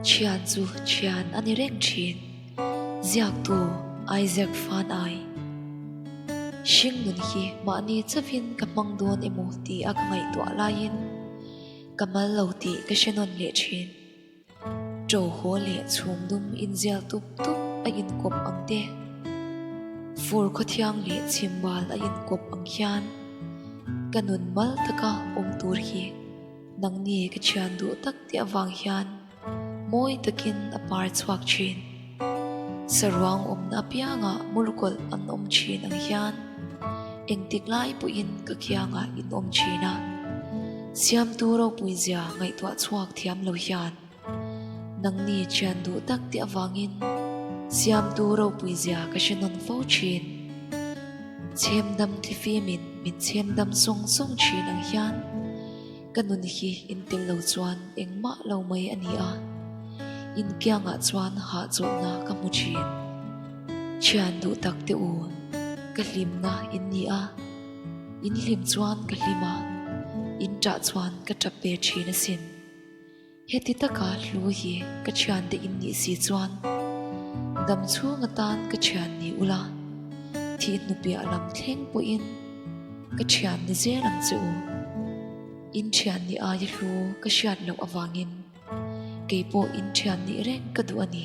Thian chu thian a ni reng thin. Ziaktu Isaac Fanai. Hringnun hi mahni chauhin ka hmang dawn emaw ti a ka ngaihtuah laiin ka mal lo tih ka hre nawn leh thin. Ṭo haw leh chhum dum inzial tup tup a inkawp ang te, fur khawthiang leh chhimbal a inkawp ang hian ka nun mal taka awm tur hi nangni ka thian duh tak te avang hian mawi takin a par chhuak thin. Saruang awmna apiangah mulkawlh an awm thin ang hian engtik lai pawhin ka kiangah in awm thin a. Siamtu ropui zia ngaihtuah chhuak thiam lo hian nangni thian duh tak te avangin Siamtu ropui zia ka hre nawn fo thin. Chhemdam thlifimin min chhemdam sawng sawng thin ang hian ka nun hi in tel lo chuan engmah lo mai a ni a, in kiangah chuan hahchawlhna ka hmu thin. Thian duh tak te u, ka hlimna in ni a. In hlim chuan ka hlim a, in ṭah chuan ka ṭap ve ṭhin asin. Heti taka hlu hi ka ṭhiante in nih si chuan dam chhung atan ka ṭhian ni ula, thih hnupiah lam thleng pawhin ka ṭhian ni zel ang che u. In ṭhian ni aia hlu ka hriat loh avangin keipawh in ṭhian nih reng ka duh a ni.